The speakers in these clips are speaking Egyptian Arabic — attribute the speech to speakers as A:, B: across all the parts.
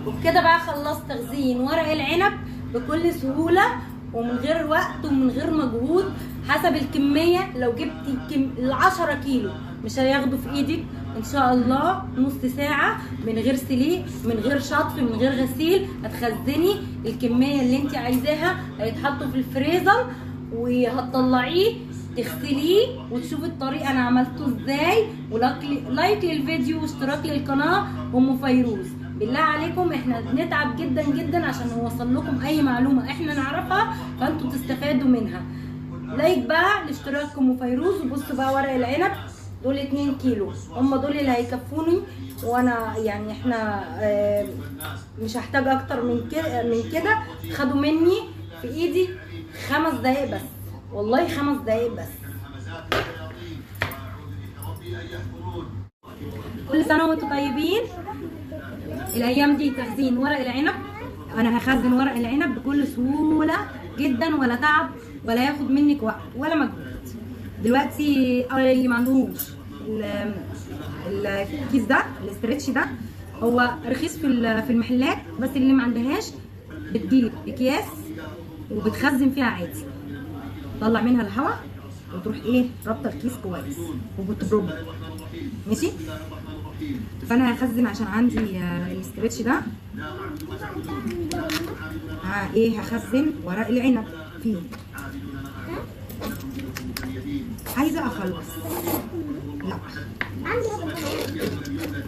A: وبكده بقى خلصت تخزين ورق العنب بكل سهولة ومن غير وقت ومن غير مجهود، حسب الكمية. لو جبتي 10 كيلو مش هياخدوا في ايدك ان شاء الله نص ساعة، من غير سليق من غير شطف من غير غسيل. هتخزني الكمية اللي انت عايزاها، هيتحطوا في الفريزر وهتطلعيه تغسليه وتشوفي الطريقة انا عملته ازاي. و like للفيديو واشتراك للقناة. ام فيروز بالله عليكم، احنا بنتعب جدا جدا عشان نوصل لكم اي معلومة احنا نعرفها فانتوا تستفادوا منها. like بقى لاشتراككم ام فيروز. وبصوا بقى ورق العنب دول 2 كيلو هم دول اللي هيكفوني، وانا يعني احنا مش هحتاج اكتر من كده. خدوا مني في ايدي 5 دقايق بس، والله 5 دقايق بس. كل سنة وانتم طيبين. الايام دي تخزين ورق العنب، انا هخزن ورق العنب بكل سهولة جدا، ولا تعب ولا ياخد منك وقت ولا مجهود. دلوقتي اللي ما عندهوش الكيس ده ال stretch ده هو رخيص في المحلات، بس اللي ما عندهاش بتجيب اكياس وبتخزن فيها عادي، تطلع منها الهواء وتروح ايه رابطه الكيس كويس وبتبرمه ماشي. فانا هخزن عشان عندي ال stretch ده، ايه هخزن ورق العنب فيه. عايزه اخلص، لا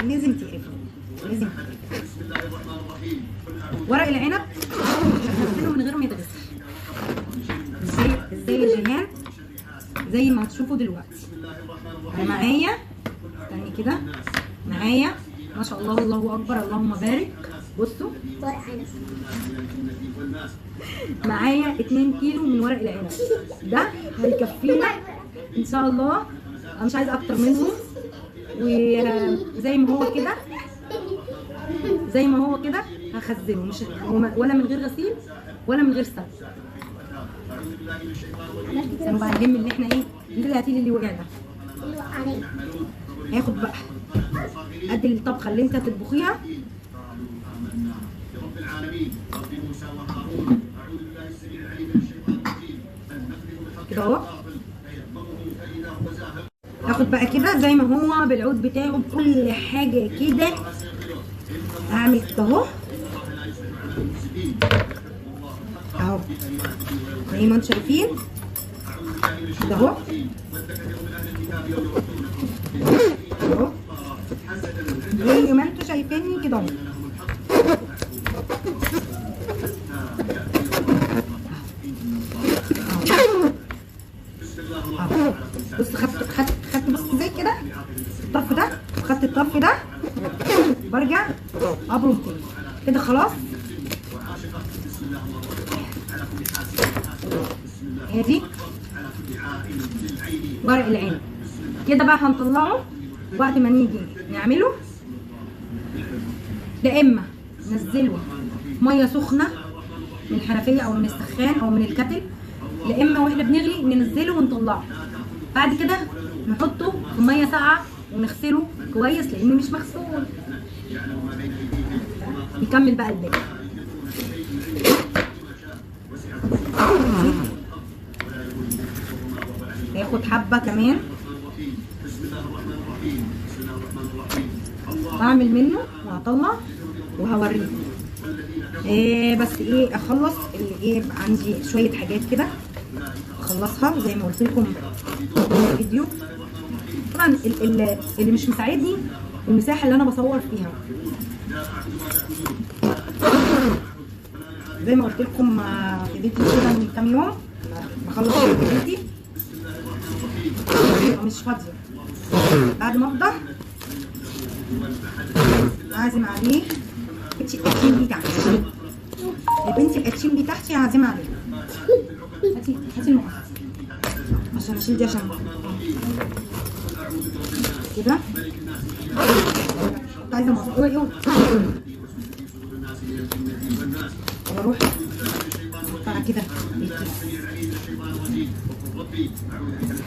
A: لازم تقرفي، لازم تقرفي. ورق العنب هخزنه من غير ما يتغسل. ازاي يا جيهان؟ زي ما هتشوفوا دلوقتي. انا معايا، استني كده، معايا ما شاء الله الله اكبر اللهم بارك. بصوا معايا 2 كيلو من ورق العنب، ده هيكفينا ان شاء الله. انا مش عايزه اكتر منهم، وزي ما هو كده، زي ما هو كده هخزنه، مش ولا من غير غسيل ولا من غير سلق. استنوا بقى نلم اللي احنا ايه اللي هاتيلي اللي وقع ده. هاخد بقى قد الطبخة اللي انت هتطبخيها. كده اهو، هاخد بقى كده زي ما هو بالعود بتاعه بكل حاجة كده. هعمل كده اهو اهو زي ما انتم شايفين كده اهو اهو زي ما انتم شايفيني كده اهو. بص خدت بص زي كده الطرف ده، وخدت الطرف ده، برجع ابرم تاني كده خلاص. ادي ورق العنب كده بقى هنطلعه وقت ما نيجي نعمله، لا اما نزله مية سخنة من الحنفية او من السخان او من الكتل، لا اما واحنا بنغلي ننزله ونطلعه، بعد كده نحطه في مية ساقعه ونغسله كويس لانه مش مغسول. نكمل بقى الباقي. هاخد حبه كمان هعمل منه وهطلع وهوريكم. إيه بس ايه اخلص اللي ايه عندي شوية حاجات كده اخلصها زي ما قلت لكم في الفيديو. طبعا اللي مش مساعدني المساحة اللي انا بصور فيها، زي ما قلت لكم في فيديو كده من كام يوم بخلص بيتي مش فاضية. بعد ما افضى اعزم عليه الاتشين بتاعتي يا بنتي، الاتشين بتاعتي هعزم عليه. هاتي هاتي المقص عشان اشيل دي، عشان كده كنت عايزه مقص. اوعي اوعي واروح كده الكيس.